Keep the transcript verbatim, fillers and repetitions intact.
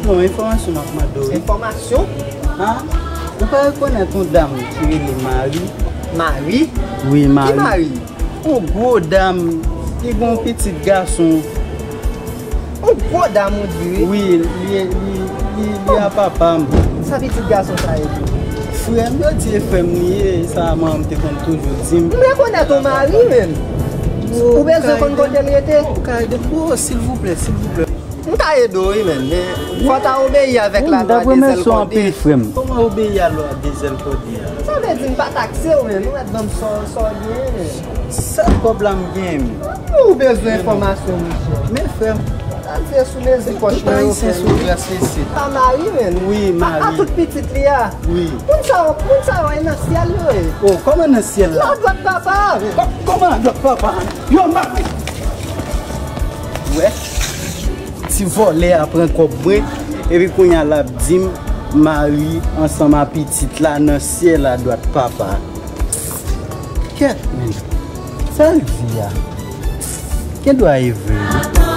Bon, enfòmasyon m ap mande w wi. Enfòmasyon? Ha? Ou pa rekonèt yon dam ki rele Mari? Mari? Wi, Mari. Ki Mari? Yon gwo dam, li gen yon pitit gason. Yon gwo dam, ou di wi? Wi, li, li, li, li a papa m. Sa pitit gason sa ye tou? Frè m, yo di e frè m li ye, sa manman m te konn toujou di m. M rekonèt yon Mari, menm. Ou bezwen konn kote l rete? Ou ka ede m? Bro, silvouplè, silvouplè. M ka ede w wi, menn, men fò w ta obeyi avèk lalwa de zèl kòde. Frè m. Kòman obeyi a lwa de zèl kòde a? Sa vle di m pa takse w, menn. Ou mèt ban m sa w, sa w genyen, menn. Sèl kòb la m genyen, menn. Ou bezwen enfòmasyon, monchè. Men frè m. Sa se sou mezi pòch mwen yo fè. Tout ayisyen sou gras isit. Pa Mari, menn. Wi, Mari. A, a tout pitit li a. Wi. Moun sa yo, moun sa yo e nan syèl yo ye. Oh, kòman nan syèl la? Adwat papa. Kò-, kòman adwat papa? Yo, Mari. Wè, ti vòlè a pran kòb mwen, epi kounye a l ap di m Mari ansanm a pitit la nan syèl adwat papa. Kèt, men, sa l di a? Gen dwa e vre wi.